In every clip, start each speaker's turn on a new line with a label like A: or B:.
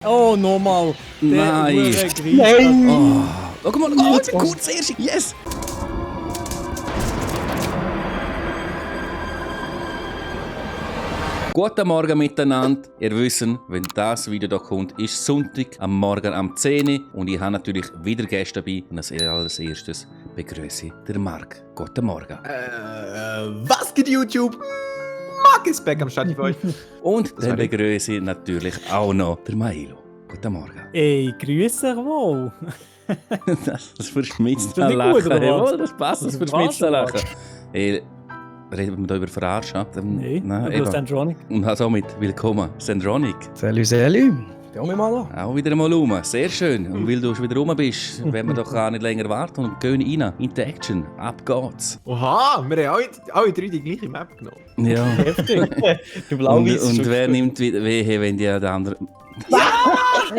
A: Oh, nochmal.
B: Nein.
A: Nein.
B: Oh, schau mal, kurz erst. Yes. Guten Morgen miteinander. Ihr wisst, wenn das Video hier kommt, ist Sonntag am Morgen am 10 Uhr und ich habe natürlich wieder Gäste dabei. Und als erstes begrüße ich den Marc. Guten Morgen.
C: Was geht YouTube? Marc ist back am Start für euch.
B: Und dann begrüße ich natürlich auch noch den Mailo. Guten Morgen.
A: Ey, grüße wohl.
B: Das verschmitzt
A: Ist das nicht gut,
B: Lachen.
A: oder was?
B: Jawohl, das passt, das verschmitzt
A: Verarschen,
B: Lachen. Ey, reden wir da über Verarschen?
A: Nein,
B: eben.
A: du Sandronic.
B: Und somit willkommen, Sandronic.
D: Salut, salut. Schau mich mal an.
B: Auch wieder mal rum. Sehr schön. Und weil du schon wieder rum bist, werden wir doch gar nicht länger warten und gehen rein. In die Action. Ab geht's.
C: Oha, wir haben alle drei die gleiche Map genommen.
B: Ja.
A: Heftig.
D: Du
B: Und,
D: blau-weiß.
B: und wer nimmt wehe, wenn die der andere...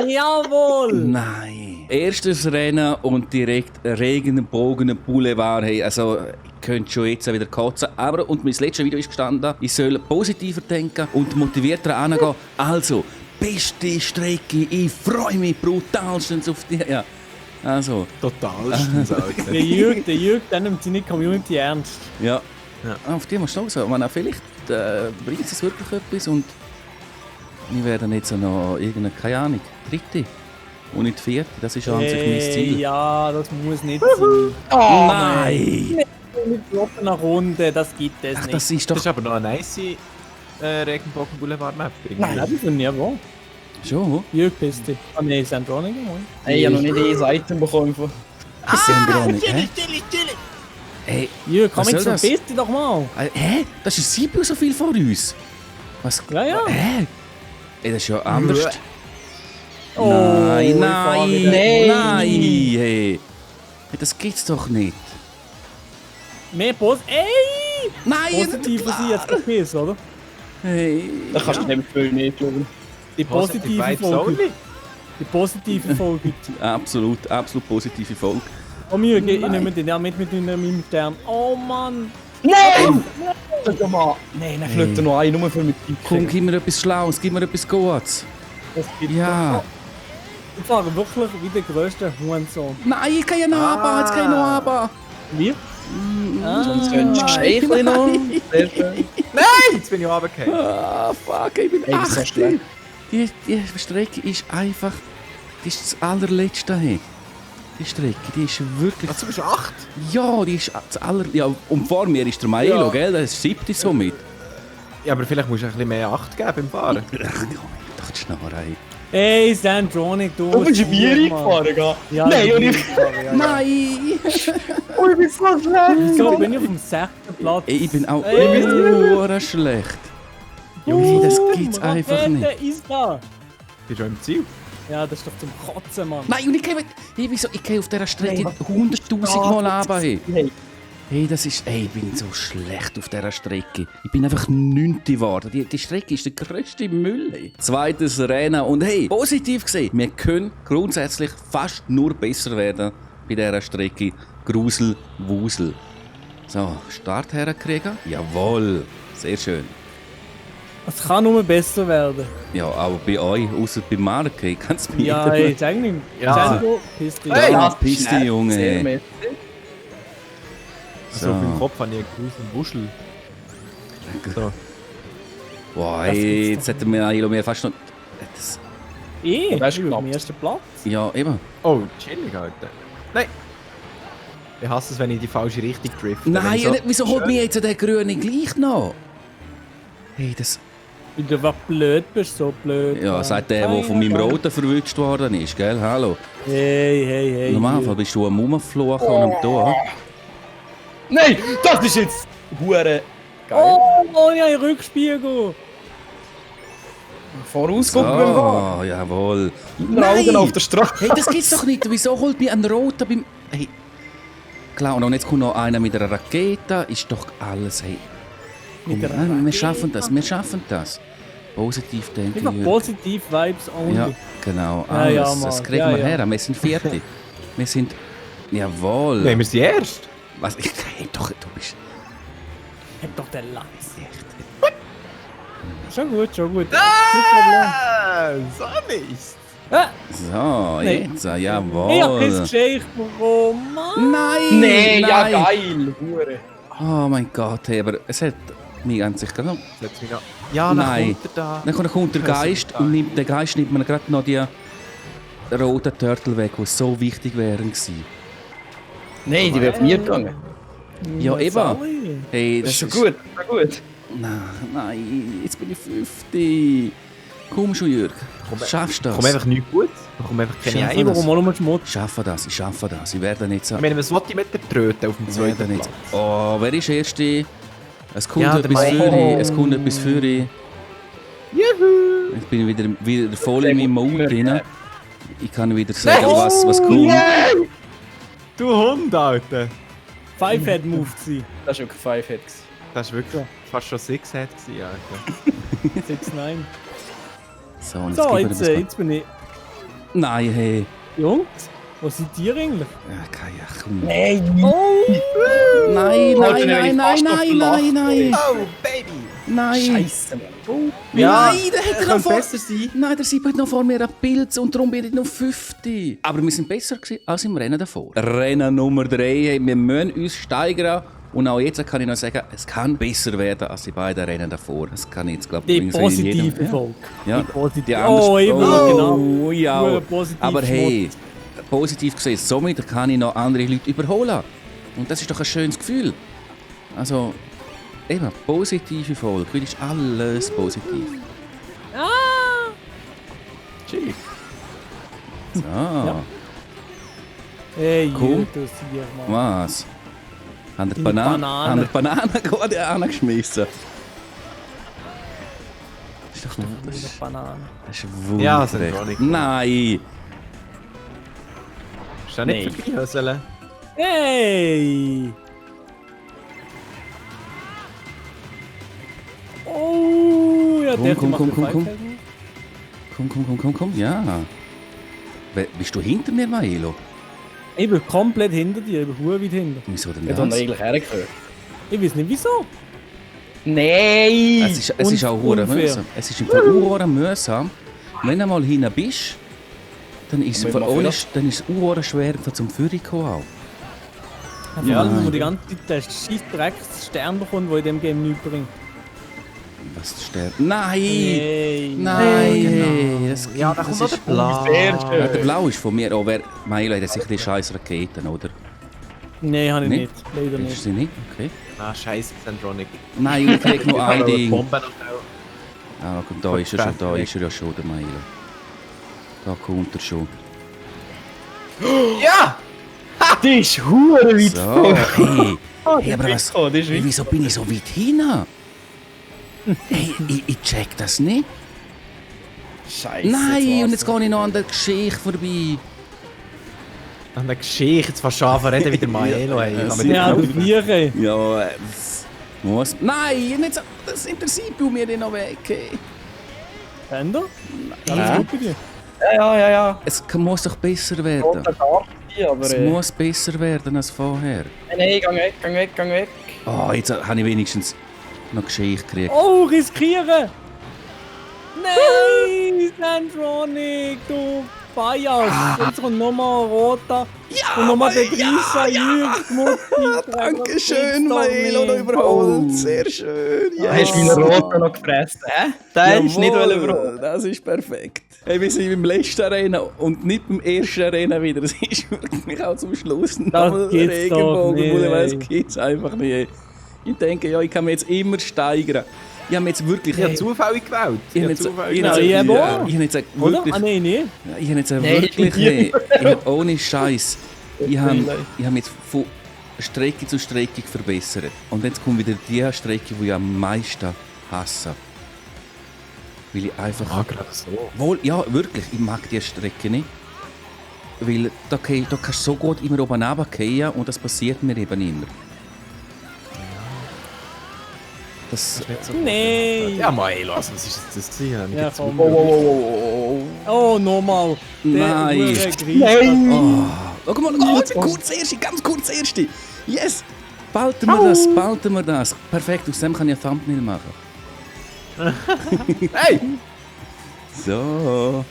A: Jawohl.
B: Nein. Erstes Rennen und direkt Regenbogen Boulevard. Hey, also, ich könnte schon jetzt wieder kotzen. Aber, und mein letztes Video ist gestanden, ich soll positiver denken und motivierter angehen. Also, beste Strecke, ich freue mich brutalstens auf die. Ja. Also,
C: Totalstens, Alter.
A: Der Jürg, der nimmt seine Community ernst.
B: ja.
C: Ja.
B: Auf die musst du auch sagen. Man, vielleicht bringt es wirklich etwas und wir werden jetzt noch irgendeine, keine Ahnung, dritte und nicht vierte. Das ist an sich mein Ziel.
A: Ja, das muss nicht sein.
B: Oh, nein!
A: Mit einer Runde, das gibt es
B: Ach,
A: nicht.
B: das ist doch
C: Das ist aber noch eine nice Regenbogen Boulevard Map.
A: Nein, das ist ja wohl.
B: schon.
A: Jürg, beste. Ah, nee, Sandronic, moin.
D: Hey, ich habe noch nicht ein Item bekommen.
B: Sandronic, hä? Hey,
A: Jürg, komm
B: Was
A: jetzt
B: soll
A: zum
B: das?
A: Beste doch mal.
B: Hä? Das ist Sibyl so viel vor uns. Was?
A: Ja, ja.
B: Hä? Ey, das ist ja anders.
A: Oh,
B: Nein,
A: ich
B: nein,
A: fahr wieder.
B: nein, hey. Hey, das geht's doch nicht.
A: Mehr Ey!
B: Nein!
A: Positiver sind jetzt gefäß, oder?
B: Hey.
D: Da kannst du nicht viel nicht schauen.
A: Die positive
C: Vibes
A: Folge.
C: only.
A: Die positive Folge.
B: Absolut positive Folge.
A: Oh, Jürg, ich nehme den ja mit meinem Stern. Oh, Mann.
D: Nein! Schau mal. Nein, dann fliegt er noch ein, nur für mit dem
B: Komm, gib mir etwas Schlaues, gib mir etwas Gutes.
A: Das gibt
B: Ja.
A: Ich fahre wirklich wie der grösste Hurensohn.
B: Nein, ich kann ja noch runter, jetzt kann ich noch runter.
A: Wir?
D: Sonst könntest du Scheicheln noch. Sehr schön.
C: Nein, jetzt bin ich runtergefallen.
B: Ah, fuck, ich bin
D: Ey, das ist so
B: 8.
D: schlecht.
B: Die Strecke ist einfach... Die ist das allerletzte. Hey. Die Strecke, die ist wirklich...
C: Was, du bist 8?
B: Ja, die ist das Ja, und vor mir ist der Maelo,
C: Ja.
B: gell? Das ist 7. somit.
C: Ja, aber vielleicht musst du ein bisschen mehr Acht geben beim Fahren.
B: Ach komm, doch die Schnarrei.
A: Ey, Sandronic, du.
D: Du bist in
A: Stier,
D: mir
A: Mann.
D: eingefahren, gell?
A: Ja,
D: Nein,
A: ich
D: und
A: bin
D: ich...
A: eingefahren, ja, ja.
B: Nein!
D: Oh, ich bin so schlecht.
A: Wieso bin ich auf dem 6. Platz?
B: Ey, ich bin auch
A: Ey.
B: schlecht.
A: Junge,
B: das geht's einfach nicht.
A: Ist da.
C: Bist du schon im Ziel?
A: Ja, das ist doch zum Kotzen, Mann.
B: Nein, und ich gehe auf dieser Strecke 100'000 Mal runter. Hey.
D: Hey,
B: Hey, das ist... Ey, ich bin so schlecht auf dieser Strecke. Ich bin einfach 9. geworden. Die Strecke ist der grösste Müll. Hey. Zweites Rennen. Und hey, positiv gesehen, wir können grundsätzlich fast nur besser werden bei dieser Strecke. Grusel, Wusel. So, Start herkriegen. Jawohl. Sehr schön.
A: Es kann nur besser werden.
B: Ja, auch bei euch, außer bei Marc. Hey, kannst du mir
A: Ja, ey, zeig nicht.
C: Ja.
A: Sandro, piss dich.
C: Hey.
B: Ja,
D: das ist
B: Piste,
D: schnell.
B: Junge.
D: Sehr mäßig.
C: Also auf meinem Kopf habe ich einen großen Wuschel. So.
B: Boah,
A: Das
B: hey,
A: gibt's
B: jetzt hätten wir mir fast noch... Das,
A: Ich?
D: Das ist
A: Ich bin auf
D: knapp.
A: dem ersten Platz.
B: ja, eben.
C: Oh, chillig, Alter. Nein. Ich hasse es, wenn ich in die falsche Richtung drifte.
B: Nein,
C: Wenn ich so
B: wieso holt
C: schön-
B: mir jetzt der Grüne gleich noch? Hey, das...
A: Weil du was blöd bist, so blöd.
B: Ja,
A: Mann.
B: sagt der, der von meinem Roten verwünscht worden ist, gell? Hallo.
A: Hey.
B: Normalerweise bist du am Rumfluchen und am Tor.
D: Nein, das ist jetzt... Hure... Geil.
A: Oh, ja, ein Rückspiegel.
D: Vorausgucken beim Fahren.
B: Oh, jawohl.
D: Augen auf der Straße.
B: Hey, das gibt's doch nicht. Wieso holt mir ein Roter beim... Hey. Klar, und jetzt kommt noch einer mit einer Rakete. Ist doch alles, hey.
A: Mit
B: Komm,
A: einer
B: wir
A: Rakete.
B: schaffen das. Positiv denken.
A: Einfach
B: Jürgen.
A: positiv Vibes only.
B: Ja, genau.
A: Ja,
B: Alles.
A: ja, Mann.
B: Das kriegen
A: Ja,
B: wir
A: ja.
B: her. Wir sind Vierte. Wir sind... Jawohl.
C: Nein, wir sind erst.
B: Was? Hey, doch, du bist...
A: Hab doch den Latz.
B: Echt.
A: Schon gut.
C: Ah, so nicht.
B: So,
A: Nein.
B: jetzt,
A: Ich hab
B: jawohl.
A: kein Geschenk bekommen, Mann.
B: Nein!
D: Nee, ja
B: nein.
D: geil. Hure.
B: Oh mein Gott, hey, aber es hat mich an sich gerade noch...
C: Setz mich noch. Ja, dann
B: Nein.
C: kommt er da.
B: Dann kommt der Geist und der Geist nimmt mir gerade noch die roten Turtle weg, die so wichtig wären gewesen.
D: Nein, die wäre nie gegangen.
B: Ja,
A: Was
B: eben.
A: soll ich?
B: Hey,
D: Das ist schon gut, schon gut.
B: Nein, jetzt bin ich 50. Komm schon, Jürg. Schaffst du
C: Komm
B: das?
C: einfach nicht gut. Da kommt einfach keine
B: Schaffe
A: Ich
C: ein.
B: das.
A: bekomme auch nur Schmutz.
B: Ich schaffe das, ich schaffe das. Ich werde nicht so...
C: Ich meine, was wollte ich mit der Tröte auf dem
B: Ich werde
C: zweiten
B: nicht...
C: Platz?
B: Oh, wer ist Erste? Es kommt
C: Ja, der
B: etwas für
C: Mai.
B: Es kommt etwas für
C: Juhu!
B: Ich bin wieder voll in meinem Mund drin. Ich kann wieder sagen, was kommt.
C: Du Hund, Alter!
A: Five-Head-Move gewesen.
D: Das war wirklich 5 Hit.
C: Das war wirklich fast schon 6 Head gewesen, Alter.
A: 6-9.
B: So, und
A: So,
B: gib mir
A: jetzt,
B: das-
A: jetzt bin ich...
B: Nein, hey.
A: Jungs, was seid ihr eigentlich?
B: Ja, Kaya, komm.
D: Nein!
A: Oh!
B: Nein,
D: Alter,
B: nein,
D: den hab ich
B: nein,
D: fast noch
B: nein, nein, nein,
C: Oh, Baby!
B: nein.
D: Scheiße, Mann.
C: Ja,
B: Nein, der hätte noch
C: könnte
B: vor...
C: besser sein.
B: Nein, der Sieb hat noch vor mir einen Pilz und darum bin ich noch 50. Aber wir sind besser gewesen als im Rennen davor. Rennen Nummer 3, hey, wir müssen uns steigern. Und auch jetzt kann ich noch sagen, es kann besser werden als die beiden Rennen davor. Das kann ich jetzt, glaube
A: Die
B: ich,
A: positive Folge.
B: Ja,
A: Die positive.
B: die andere
A: Oh, eben, genau.
B: Oh, ja.
A: Nur positiv
B: Aber hey, positiv gesehen, somit kann ich noch andere Leute überholen. Und das ist doch ein schönes Gefühl. Also, eben, positive Folge. Heute ist alles positiv.
A: Ah!
C: Chillig.
B: So,
A: Hey,
B: Komm.
A: du siehst mal.
B: was? Haben die
A: Deine
B: Bananen
A: Banane.
B: gerade angeschmissen? Das ist doch
A: Das ist doch Banane.
B: das ist
C: Ja,
B: wunderlich.
C: sind wir auch nicht.
B: Nein!
C: Ist da nicht vorbeihöseln?
A: Hey! Oh, ja, der
B: Komm,
A: macht
B: komm,
A: den
B: komm, komm.
A: Five-Head-Move.
B: Komm, ja. Bist du hinter mir, Maelo?
A: Ich bin komplett hinter dir, ich bin verdammt weit hinter.
B: Wieso denn
D: Ich habe
B: das?
D: eigentlich hergehört.
A: Ich weiß nicht wieso.
D: Nein!
B: Es ist auch hure
A: unfair.
B: mühsam. Es ist im Fall hure mühsam. Wenn du mal hinten bist, dann ist es im
D: Aber
B: Fall
D: immer
B: ohne, dann ist es hure schwer zum Führung zu kommen auch.
A: Vor allem, wenn man die ganze Zeit den scheiß Drecksstern bekommt, der in dem Game nichts bringt.
B: Was sterbt? Nein!
A: Hey.
B: Nein!
C: Genau.
B: Das,
C: Ja, da
B: das
C: kommt noch der
B: ist-
C: Blau.
D: Sehr
B: Ja,
D: schön.
B: der Blau ist von mir. Oh, Maelo hat sicher die scheiß Raketen, oder?
A: Nein, habe ich
B: Nicht?
A: nicht. Leider
B: Ist
A: nicht.
B: sie nicht? Okay.
C: Ah, scheiße, Sandronic.
B: Nein, ich krieg nur ein Ding.
C: Bombe noch schnell.
B: Ah, guck, da ist er schon, da ist er ja schon, der Maelo. Da kommt er schon.
C: Ja!
D: Die ist hure weit
B: So, hey. Hey, aber
D: die
B: was?
D: ist weit gekommen, die ist
B: Hey,
D: weit.
B: wieso bin ich so weit hin? Hey, ich check das nicht.
D: Scheiße.
B: Nein, und jetzt gehe ich noch an der Geschichte vorbei.
C: An der Geschichte, jetzt fast schon anfangen reden wie der Maelo. Ey. Ich kann mir
A: Ja, du
C: nicht
A: Viecher.
B: Ja, das muss... Nein, nicht so, das interessiert bei mir noch weg. Hey.
A: Fender?
B: Ja.
A: Alles gut bei dir?
D: Ja.
B: Es muss doch besser werden.
D: Roter Karte, aber...
B: Es muss besser werden als vorher.
D: Nein, gang weg.
B: Oh, jetzt habe ich wenigstens noch Geschichte gekriegt.
A: Oh, riskieren! Nein, Sandronic, du Bias! Jetzt kommt nochmal ein roter. Und nochmal der Grisa Jürg.
B: Dankeschön, Maelo, noch überholt. Sehr schön.
D: Du hast meinen Roten noch gefressen, hä? Der ist nicht überholt.
B: Das ist perfekt. Hey, wir sind beim letzten Rennen und nicht beim ersten Rennen wieder. Das ist wirklich auch zum Schluss nochmal
A: gibt's doch nicht.
B: Das gibt's einfach nicht. Ich denke, ja, ich kann mich jetzt immer steigern. Ich habe jetzt wirklich...
C: Ich habe zufällig gewählt.
B: Ich habe
C: Ich
B: jetzt,
C: habe
B: ich
C: zufällig
B: habe
A: Ja,
B: jetzt,
A: ich
B: ich habe jetzt
A: Oder?
B: wirklich...
A: Ah, nein, nicht.
B: Ich habe jetzt
D: Nein,
B: wirklich...
D: nie.
B: Ich habe ohne Scheiß. Ich habe mich jetzt von Strecke zu Strecke verbessert. Und jetzt kommt wieder die Strecke, die ich am meisten hasse. Weil ich einfach...
C: Ah, gerade so.
B: Wohl, ja, wirklich, ich mag diese Strecke nicht. Weil da kannst du so gut immer oben runterfallen und das passiert mir eben immer. Das,
A: Nein!
C: Ja, Maelo, also, was ist das gewesen?
A: Ja,
C: Ja,
A: komm.
D: Oh.
A: Oh, nochmal. Der
B: Nein.
A: hure Grisa.
B: oh, guck mal, ganz kurz erste. Yes! Behalten wir das. Perfekt, aus dem kann ich ein Thumbnail machen.
C: Hey!
B: So.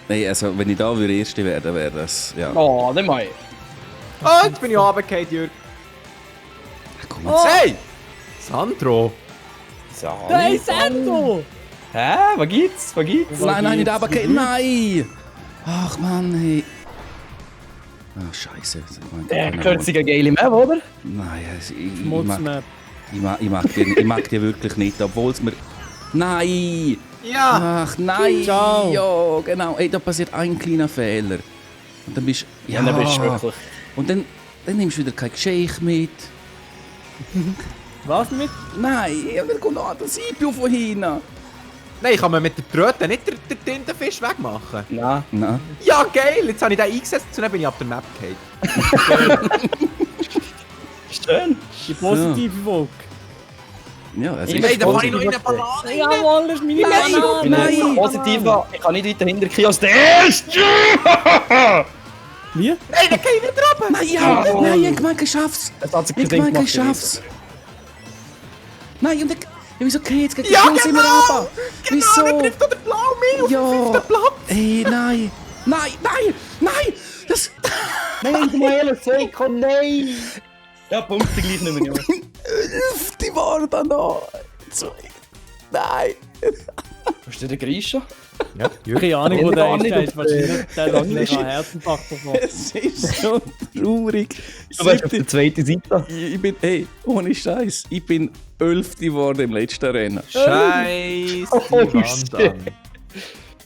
B: Hey, also, wenn ich da würde Erste werden, wäre das, ja.
D: Oh, dann mal.
C: Oh, jetzt bin ich runtergefallen, Jürg.
B: Komm jetzt.
C: Hey! Sandro!
A: Hey, Sandro!
D: Hä? Was gibt's? Was gibt's?
B: Nein, nicht runtergefallen. Nein! Ach Mann, hey. Ah, Scheiße.
D: Der kürzige geile Map, oder?
B: Nein, ich
A: Schmutzmap.
B: mag die wirklich nicht, obwohl es mir... Nein!
C: Ja!
B: Ach nein!
A: Ciao.
B: Ja, genau. Ey, da passiert ein kleiner Fehler. Und dann bist du...
D: Ja, dann bist du wirklich...
B: Und dann nimmst du wieder kein Geschenk mit.
A: Was mit?
B: Nein, dann kommt noch das IPU von hinten.
C: Nein, kann man mit der Tröte nicht den Tintenfisch wegmachen?
D: Nein.
B: Nein.
C: Ja, geil! Jetzt habe ich den eingesetzt und dann bin ich ab der Map gefallen.
D: Schön.
A: Die positive Folge.
B: Ja, es
C: Hey,
B: ist
C: da fahre ich noch in
B: positiv.
C: eine Banane!
A: Jawohl, das ist meine Banane.
D: Ich bin
B: Nein.
D: jetzt positiver. Ich kann nicht weiter hintergehen als der Erste.
A: Wie?
C: Nein, dann gehe ich wieder runter!
B: Nein, ja,
D: Jawohl.
B: nein, ich meine, ich schaff's.
D: Das hat sich
B: Ich
D: bedingt
B: meine, ich
D: gemacht.
B: schaff's. Nein, und wieso okay, jetzt gegen
C: Ja,
B: Schluss sind wir
C: genau.
B: runter? Wieso?
C: Dann trifft doch der Blau mich auf
B: Ja.
C: den 5. Platz!
B: Ey, nein. Nein, das...
D: Nein, du Maelo, Seiko, nein! Ja, Punkte gleich nicht mehr.
B: Die waren da noch. Nein.
D: Hast du den Grisha?
C: Ja, Jürg.
A: Keine Ahnung, wo
D: Ich
A: der
D: kann
A: ist.
D: nicht
A: Der
D: auf
A: ist wahrscheinlich der hat
D: Englisch.
A: einen Herzinfarkt bekommen.
B: Es ist so traurig.
D: Du bist auf der zweiten Seite.
B: Ich bin, hey, ohne Scheiß, ich bin 11. geworden im letzten Rennen.
C: Scheiße,
D: Oh,
C: die Wand
D: shit.
C: an.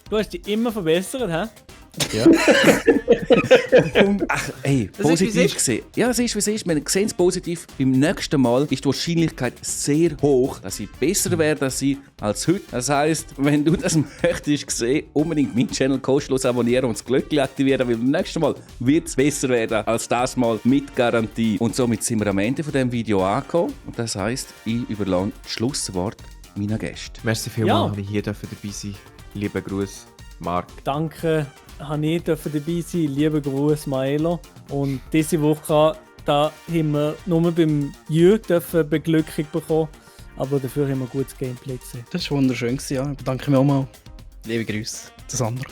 A: Du hast dich immer verbessert, hä?
C: Ja.
B: Ach, ey,
C: Das ist, wie es
B: positiv
C: ist.
B: gesehen. Ja, es ist, wie es ist. Wir sehen es positiv. Beim nächsten Mal ist die Wahrscheinlichkeit sehr hoch, dass ich besser werde als heute. Das heisst, wenn du das möchtest sehen, unbedingt meinen Channel kostenlos abonnieren und das Glöckchen aktivieren, weil beim nächsten Mal wird es besser werden als das Mal mit Garantie. Und somit sind wir am Ende von diesem Video angekommen. Und das heisst, ich überlasse das Schlusswort meiner Gäste.
C: Merci vielmals,
A: Ja.
C: dass ich hier dabei sein. Lieber Gruß, Marc.
A: Danke, ich durfte dabei sein. Lieber Gruß, Maelo. Und diese Woche da haben wir nur beim Jürg Beglückung bekommen. Aber dafür haben wir gutes Gameplay gesehen.
D: Das war wunderschön, ja. Ich bedanke mich auch mal. Liebe Grüße, das andere.